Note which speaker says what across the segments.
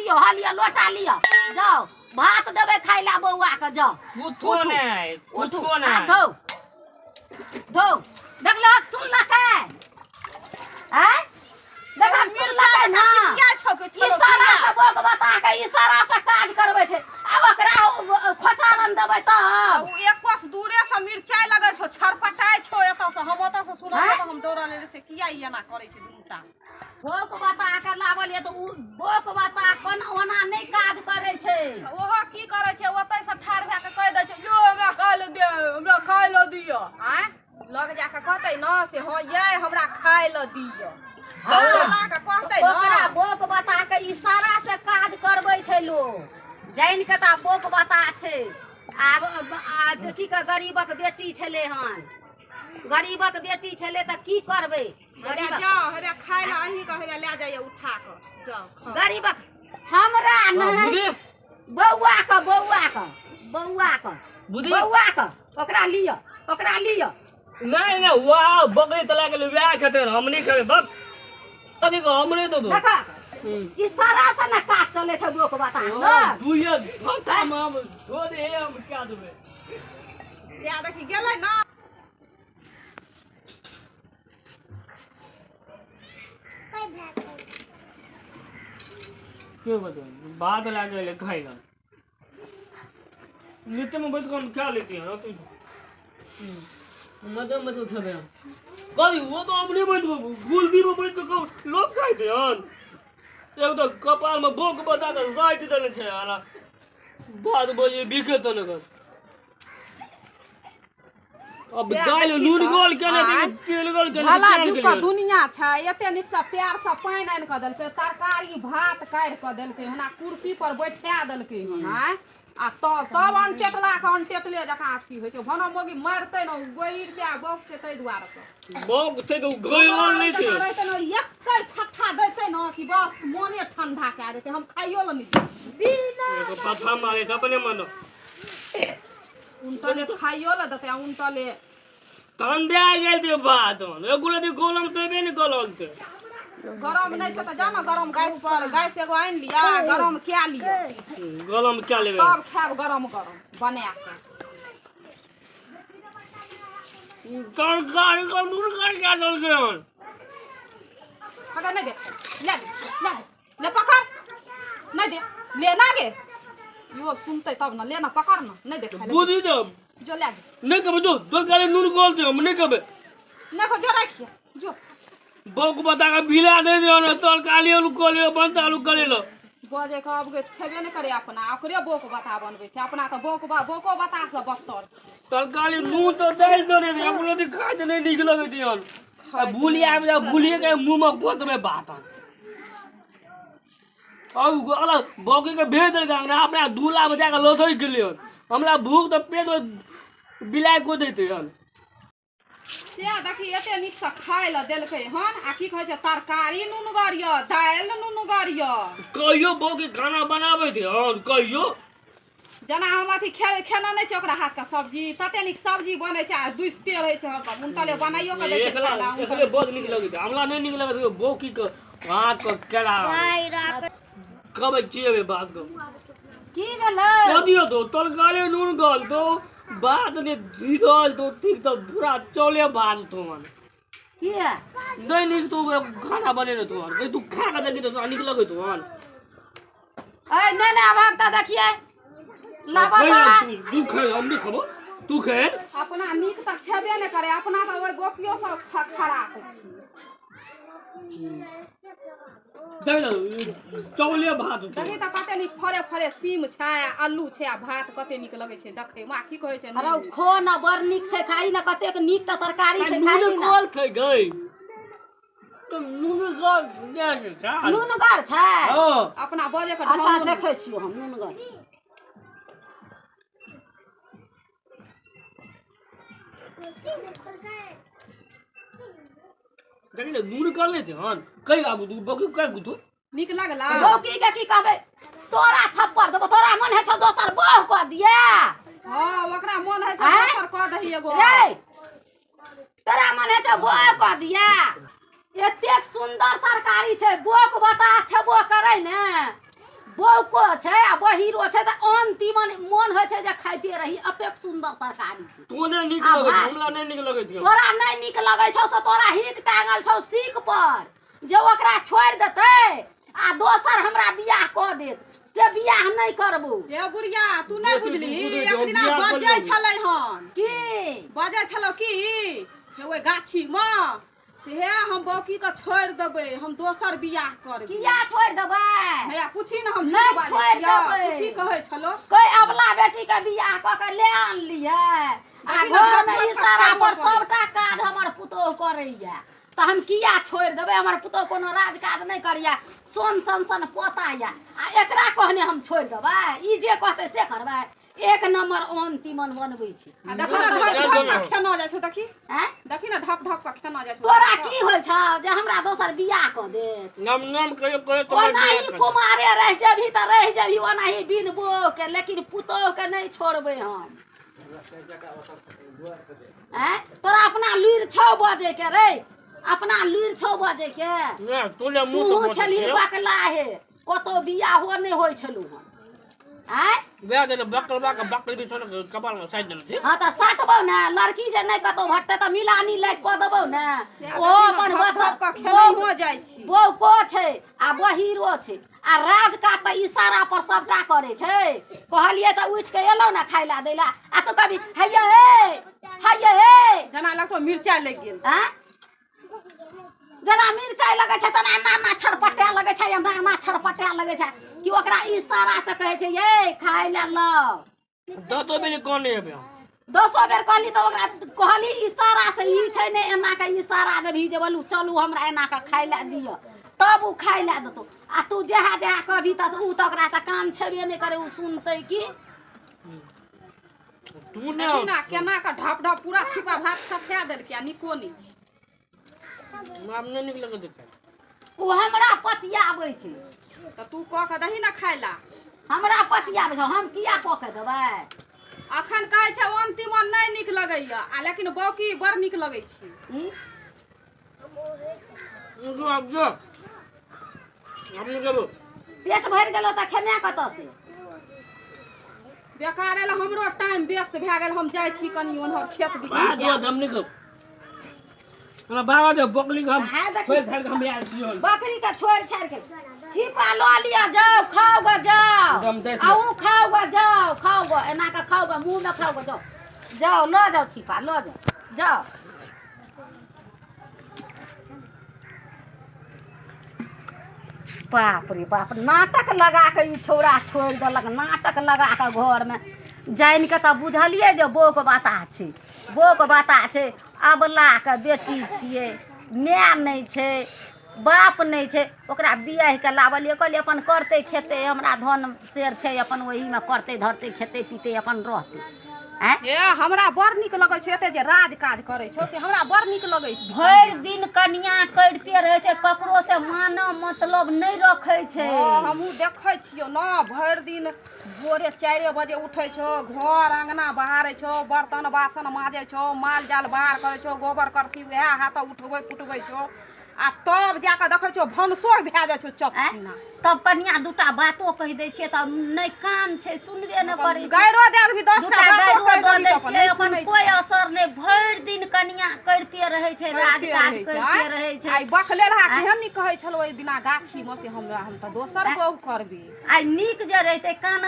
Speaker 1: दियौ। हा लिअ लोटा लिअ, जाउ भात देबै खाय लए बौआ के, जाउ।
Speaker 2: कुछो
Speaker 1: उठू,
Speaker 2: नहि,
Speaker 1: उठू,
Speaker 2: कुछो
Speaker 1: हाथ
Speaker 2: नहि।
Speaker 1: धो धो। देखलक सुनलकै? आँय, देखलक सुनलकै ना? इशारा से बोक बता के इशारा से काज करबै छै। आब ओकरा खोचारन देबै तब
Speaker 3: ओ एक कोस दूरे से मिरचाई लगै छौ, छरपटाइ छौ एतऽ से। हम ओतऽ से सुनलियै
Speaker 1: आँय?
Speaker 3: तऽ हम दौड़ल एलियै से किया ई एना करै छै दुनू टा।
Speaker 1: बोक बता के लाबल ये तऽ उ बोक बता कोना ओना नहि काज करै छै।
Speaker 3: ओहो की करै छै, ओतै से ठाढ़ भए कऽ कहि दै छै, यो हमरा खाय लए दे, हमरा खाय लए दिअ। आँय, लग जा कऽ कहतै ने से हँ ये हमरा खाय लए दिअ।
Speaker 1: हँ।
Speaker 3: बोला कऽ कहतै ने।
Speaker 1: ओकरा बोक बता के इशारा से काज करबै छै लोक जानि के। तऽ बोक बता छै। आब आ की कह, गरीबक बेटी छलै हन, गरीबक बेटी छलै तऽ की करबै?
Speaker 3: हेबे
Speaker 1: गरीबक
Speaker 3: जाउ, हेबे खाय लए अहीं के हेबे लए जाइए उठा कऽ, जाउ खाउ।
Speaker 1: गरीबक हमरा नहि।
Speaker 2: बुझी।
Speaker 1: बौआ के, बौआ के, बौआ के।
Speaker 2: बुझी।
Speaker 1: बौआ के ओकरा लिअ, ओकरा लिअ।
Speaker 2: नहीं नहीं, वाह, बकरी तला के लिए वह खेते हैं, हम नहीं खेबे बक कथी को हम नहीं देबो।
Speaker 1: देख, इशारा से ने काज चलै छै बोक बता ने।
Speaker 2: दुइये घंटा में हम धो दे, हम क्या देबे?
Speaker 3: सएह देखी गेलै ने।
Speaker 2: के बता भात ला के ले खाई ला, नीचे में बैठ के हम खा लेती हैं। तू मजे मजे खेबे हम कभी। वो तो हम नहीं बैठ, गुलबी में बैठ के कहू, लोग खाते हन। एक तो कपाल में बोक बता के साइट देने छै आला बात बजे बिके तो कर। अब
Speaker 3: सएह
Speaker 2: दालि
Speaker 3: देखी
Speaker 2: नून
Speaker 3: तऽ।
Speaker 2: गोल केने
Speaker 3: आँय?
Speaker 2: तेल गोल केने
Speaker 3: भला
Speaker 2: तेल
Speaker 3: जुग
Speaker 2: के
Speaker 3: के
Speaker 2: लिए।
Speaker 3: दुनिया छै, एते नीक से प्यार से पानि आनि कऽ देलकै, तरकारी भात काटि कऽ देलकै, हुना कुर्सी पर बैठा देलकै हन। आँय, आ तब तब अनटेटला के अनटेटले जकाँ अथी होइ छै। भना मौगी मारतै ने, ओ गैर छै आ बौक छै, ताहि दुआरे से।
Speaker 2: बौक छै तऽ ओ गैर नहि छै।
Speaker 3: रहितै ने, एकै फट्ठा दैतै ने कि बस मोने ठंडा कए देतै, हम खाइयो लए नहि देबै।
Speaker 2: एगो पत्था मारे छै अपने मन।
Speaker 3: उनटले खाइयो लए देतै आ उनटले
Speaker 2: ठंडा गेल छै भात। एगो रति गोलम तो एबे नहि कलल छै।
Speaker 3: गरम नहि छै तऽ जा ने गरम गैस पर, गैस एगो आनि लिअ, गरम कए लिअ।
Speaker 2: गलम क्या लेबै?
Speaker 3: तब खायब गरम गरम बना कऽ।
Speaker 2: तरकारी के मुर्गा क्या देलकै हन?
Speaker 3: पकड़, नहीं दे, ले ले ले, पकड़, नहीं दे, ले ना गे। यो सुनते तब ना, ले ना, पकड़ ना, नहीं दे खाए ले।
Speaker 2: बुझी दो।
Speaker 3: जो ले दे।
Speaker 2: नहीं कहबे, जो तरकारी नून गोल छै, हम नहीं कहबे।
Speaker 3: नहीं खो, जो रखिए जो।
Speaker 2: बौक बता के भिला दे दियो ने तरकारी आलू कऽ लियो बनता आलू कऽ लो।
Speaker 3: बजे के अब छेबे नहीं करे, अपना ओकरे बोक बता बनबै छै। अपना तऽ बोक बा बोको बता से बदतर छै।
Speaker 2: तरकारी नून तो दालि देने छै, अपनो दिन खाइ तऽ नहि नीक लगै छै हन। आ भूली आबि जाए, भूलिए के मुँह में गोतबै भात हन। अब अलग बौकी के भेज देलकै अंगना, अपना दूला बजा के लौटै गेलै हन। हमरा भूख तऽ पेट में बिलाइ को दैतै हन।
Speaker 3: से देखी, एते नीक से खाय लए देलकै हन आ की कहै छै, तरकारी नुनगर यऽ, दालि नुनगर यऽ।
Speaker 2: कहियो बौकी खाना बनाबै छै हन? कहियो
Speaker 3: जेना हम अथी खेना नहि छै ओकरा हाथके सब्जी, तते नीक सब्जी बनै छै आ दुसिते रहै छै हरदम। उनटले बनाइयो कऽ दै छै
Speaker 2: एकला
Speaker 3: खाय लए,
Speaker 2: एकले
Speaker 3: उनटले।
Speaker 2: बड़ नीक लगै छै हमरा, नहि नीक लगै छै बौकी के हाथ के केला। कहबै चिएबै बात के।
Speaker 1: की भेलै?
Speaker 2: कह दियौ तो तरकारी नून गल तो भात ने जीरल तो ठीक तो पूरा चौले भात तो मन।
Speaker 1: किया
Speaker 2: नहीं नीक तू खाना बनेने तो हन, तू खा के देखी तो नीक लगै तो हन।
Speaker 1: ए नहि नहि, आब तऽ देखिए लाबा तऽ।
Speaker 2: तू खा, हम नहीं खबो, तू खे।
Speaker 3: अपना नीक तऽ छेबे नहि करे, अपना तऽ ओहि गोपियो सब खराब छै।
Speaker 2: देख ले, चौले भात तो।
Speaker 3: देखी तऽ कते नीक फरे फरे सीम छै आ आलू छै आ भात कते नीक लगै छै देखैमे, आ की कहै छै
Speaker 1: अरे
Speaker 3: नहि नीक।
Speaker 1: खो न, बड़ नीक छै, खाही न, कतेक नीक तऽ तरकारी छै, खाही
Speaker 2: नून
Speaker 1: न।
Speaker 2: गोल खे गई तो नून गोल छै।
Speaker 1: नूनगर छै।
Speaker 2: हाँ।
Speaker 3: अपना बजे के
Speaker 1: अच्छा
Speaker 3: ढंगो नहि।
Speaker 1: देखै छियौ हम नूनगर।
Speaker 2: देख ले, नून कर लेते हन कई आबू तू बकी कई गुथो।
Speaker 3: नीक लगला।
Speaker 1: बौकी के की कहबै, तोरा थप्पड़ देबो। तोरा मन होइ छौ दोसर बौह कऽ दिया?
Speaker 3: हँ, ओकरा मोन होइ छै
Speaker 1: आँय?
Speaker 3: दोसर कऽ दही एगो।
Speaker 1: रे, तोरा मन होइ छौ बौह कऽ दिया? एतेक सुन्दर तरकारी छै, बोक बता छेबो करै ने। बौको छै आ बहिरो छै तऽ आन तीमन मोन होइ छै जे खाइते रही, एतेक सुन्दर तरकारी छै।
Speaker 2: तू नहि नीक
Speaker 1: आ
Speaker 2: लगै छौ,
Speaker 1: भात।
Speaker 2: हमरा नहि नीक लगै छौ।
Speaker 1: तोरा नहि नीक लगै छौ से तोरा हिक टांगल छौ सीक पर, जे ओकरा छोड़ि देतै आ दोसर हमरा बियाह कऽ देत, से बियाह नहि करबो।
Speaker 3: हे बुढ़िया, तू नहि
Speaker 2: बेटी
Speaker 3: बुझली,
Speaker 2: तू बुझै
Speaker 3: एक
Speaker 2: छौ,
Speaker 3: दिना
Speaker 2: बियाह कर
Speaker 3: बजै
Speaker 2: लेबही।
Speaker 3: छलै हन।
Speaker 1: की
Speaker 3: बजै छलौ की हे ओहि गाछीमे से, हे हम बौकी के छोड़ि देबै, हम दोसर बियाह करबै।
Speaker 1: किया छोड़ि देबै?
Speaker 3: हैया पूछी ने, हम
Speaker 1: नहि
Speaker 3: झूठ बाजै
Speaker 1: छोड़ि
Speaker 3: छियौ?
Speaker 1: देबै।
Speaker 3: पूछी कहै छलौ।
Speaker 1: कोई अबला बेटी के बियाह कऽ के ले आनलियै आ
Speaker 3: देखी ने,
Speaker 1: घर मे
Speaker 3: ढप ढप
Speaker 1: इशारा
Speaker 3: कऽ
Speaker 1: पर
Speaker 3: करबो करै।
Speaker 1: सबटा काज हमर पुतोहु करैया, तऽ हम किया छोड़ि देबै? हमर पुतोहु कोनो राज काज नहि करैया, सोन सन सन पोता या, आ एकरा कहने हम छोड़ि देबै? ई जे कहतै से करबै। एक नंबर ओन तीमन बनबै छै।
Speaker 3: आ देखी ने, ढप ढप के खेना जाइ छौ, देखी।
Speaker 1: आँय?
Speaker 3: देखी ने, ढप ढप के खेना जाइ छौ।
Speaker 1: तोरा की होइ छौ जे हमरा दोसर बियाह कऽ देत?
Speaker 2: नाम नाम कहियो करे तो हमर
Speaker 1: ओनाही
Speaker 2: बियाह कर।
Speaker 1: कुमारे रहि जेबही तऽ रहि जेबही ओनाही बिन बौह के, लेकिन पुतोह के नहि छोड़बै हम। आँय, तोरा अपना लुरि छौ बजै के रे? अपना लुरि छौ बजै के?
Speaker 2: नहि, तू ले मुँह
Speaker 1: तूहू
Speaker 2: से बजै
Speaker 1: छलही
Speaker 2: छियौ।
Speaker 1: बकलाहे, कतौ बियाहो नहि होइ छलू हन। आँय,
Speaker 2: वएह देने बकलबा के बकल भी छोड़ कपाल में साइड देने छी।
Speaker 1: हँ तऽ साटबौ ने, लड़की जे नहि कतौ भटतै तऽ मिलानी लागि कऽ देबौ ने। ओ अपन
Speaker 3: ढप ढप के खेनैहो जाइ छी।
Speaker 1: बौको छै आ बहिरो छै आ राज काज तऽ इशारा पर सबटा करै छै। कहलियै तऽ उठि के एलौ ने खाय लए दै लए, आ तू कभी हैया हे हैया हे,
Speaker 3: जेना लगतौ मिरचाइ लागि गेल।
Speaker 1: आँ, जेना मिरचाइ लगै छै तेना एना एना छरपटाए लगै छै, एना एना छरपटाए लगै छै कि ओकरा इशारा से कहै छै ये खाय लए लाउ।
Speaker 2: दतो बेरी कोन एबै हम?
Speaker 1: दसो बेर कहली तऽ ओकरा कहली इशारा से, ई छै ने एना के इशारा देबही जे बोलू चलू हमरा एना के खाय लए दिअ, तब उ खाय लए देतौ। आ तू जहाँ जहाँ कहबही तऽ उ तऽ ओकरा तऽ काम छेबे नहि करै, उ सुनतै की?
Speaker 2: तू ने
Speaker 3: देखी ने केना के ढप ढप पूरा छिपा भात सफा देलकै आ निको नहि छै।
Speaker 2: हमरा नहि नीक लगै छै।
Speaker 1: उ हमरा पतियाबै छै।
Speaker 3: तऽ तू कऽ के दही ने खाय ला।
Speaker 1: हमरा पतियाबै छै, हम किया कऽ के देबै?
Speaker 3: अखन कहै छै ओन तीमन नहि नीक लगैया, आ लेकिन बौकी बड़ नीक लगै छै।
Speaker 1: हूँ?
Speaker 2: जो आब जो हम नहि जेबो।
Speaker 1: पेट भरि गेलो तऽ खेमे कतऽ से?
Speaker 3: बेकार एल, हमरो टाइम व्यस्त भए गेल, हम जाइ छी कनि ओन्हर खेत दिस।
Speaker 2: बात बात हम नहि कहब, हमरा बाबा दे बकली के हम
Speaker 1: हाँ, देखी।
Speaker 2: छोड़ि छाड़ि के हम आयल छियौ।
Speaker 1: बकरी के छोड़ि छाड़ि के छिपा लऽ लिअ, जाउ खाउ ग, जाउ।
Speaker 2: दम दै छियौ।
Speaker 1: अहूँ खाउ ग, जाउ खाउ ग, एना के खाउ ग, मुँह मे खाउ ग, जाउ जाउ लऽ जाउ छिपा लऽ जाउ जाउ। बाप रे बाप, नाटक लगा के ई छौड़ा छोड़ि देलक, नाटक लगा के घर मे जानि के तऽ बुझलियै जे बौक बता छै, बौक बता छै, अबला के बेटी छियै, माय नहि छै, बाप नहि छै, ओकरा बियाह के लाबलियै, कहलियै अपन करतै खेतै, हमरा धन शेर छै, अपन ओहीमे करतै धरतै खेतै पीतै अपन रहतै। आँय,
Speaker 3: हे हमरा बड़ नीक लगै छै, एते जे राज काज करै छौ से हमरा बड़ नीक लगै छै।
Speaker 1: भरि दिन कनिया करिते रहै छै, ककरो से माना मतलब नहि रखै छै।
Speaker 3: हँ, हमहूँ देखै छियौ ने, भरि दिन भोरे 4 बजे उठै छौ, घर अङ्गना बहारै छौ, बर्तन बासन माजै छौ, माल जाल बाहर करै छौ, गोबर करसी उएह हाथ उठबै पुटबै छौ, आ तब जाकऽ देखै छौ भनसो भए जाइ छौ चपसीना।
Speaker 1: तब कनिया दूटा बातो कहि दै छियै तऽ नहि कान छै, सुनबे नहि करै छै।
Speaker 3: गाइरो दए देबही 10 टा
Speaker 1: दूटा
Speaker 3: बातो
Speaker 1: गाइरो
Speaker 3: कहि
Speaker 1: दऽ
Speaker 3: देबही
Speaker 1: दै
Speaker 3: तऽ अपन
Speaker 1: छियै,
Speaker 3: नहि
Speaker 1: अपन
Speaker 3: सुनै
Speaker 1: कोइ असर नहि, भरि दिन कनिया करिते रहै छै, राज
Speaker 3: करिते
Speaker 1: काज
Speaker 3: रहै छै,
Speaker 1: करिते रहै छै।
Speaker 3: आइ बकलेलहा केहन नीक कहै छलौ ओहि दिना गाछीमे से हमरा हम तऽ दोसर बहु करबी।
Speaker 1: आइ नीक जे रहितै कान,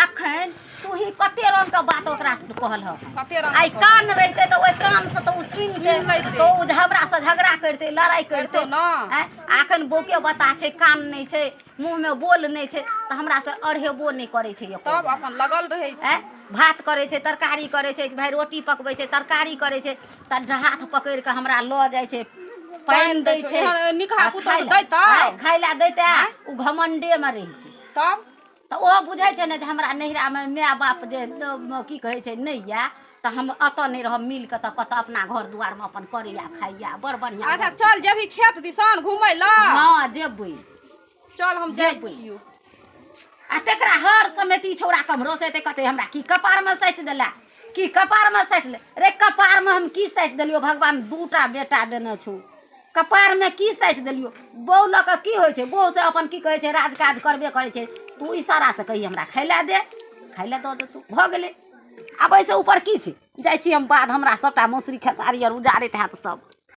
Speaker 1: अखन तूही कते रंग के बात ओकरा से कहलहक।
Speaker 3: कते रंग
Speaker 1: आइ कान रहितै तऽ ओहि कान से तऽ ओ सुनिते
Speaker 3: सुनि लैतै।
Speaker 1: तऽ ओ हमरा से झगड़ा करितै, लड़ाइ करितै
Speaker 3: करितौ ने।
Speaker 1: आँय, अखन बौके बता छै, कान नहि छै, मुँह मे बोल नहि छै, तऽ हमरा से अढ़ेबो नहि करै छै एको।
Speaker 3: तब अपन लगल रहै छै।
Speaker 1: आँय, भात करै छै, तरकारी करै छै, भाय रोटी पकबै छै, तरकारी करै छै, तऽ हाथ पकड़ि कऽ हमरा लऽ जाइ छै, पानि दै छै।
Speaker 3: निकहा
Speaker 1: आ
Speaker 3: पुतहु
Speaker 1: खाय लए-
Speaker 3: दैतौ?
Speaker 1: आँय, खाय लए दैतै, ओ घमण्डेमे रहितै।
Speaker 3: तब
Speaker 1: तऽ ओहो बुझै छै ने जे हमरा नैहरामे माय बाप जे की कहै छै नहि यए, तऽ हम एतऽ नहि रहब मिल कऽ, तऽ कतऽ अपना घर दुआरमे अपन करैया खाइया, बड़ बढ़िआँ।
Speaker 3: अच्छा चल जेबही खेत दिसन घुमै लए?
Speaker 1: हँ जेबै।
Speaker 3: चल हम जाइ
Speaker 1: जेबै।
Speaker 3: छियौ।
Speaker 1: आ तेकरा हर समय ई छौड़ा कमरो से एतै, कहतै हमरा की कपारमे साटि देला, की कपारमे साटि ले रे, कपारमे हम की साटि देलियौ भगवान, दूटा बेटा देने छौ, कपारमे की साटि देलियौ? बहू लऽ कऽ की होइ छै? बहू से अपन की कहै छै राज काज करबे करै छै, तू इशारासँ कही हमरा खाय लए दे, खाय लए दऽ देतौ, भऽ गेलै। आब एहिसँ ऊपर की छै? जाइ छी हम बाध, हमरा सभटा मौसरी खेसारी आर उजाड़ैत हैत सब।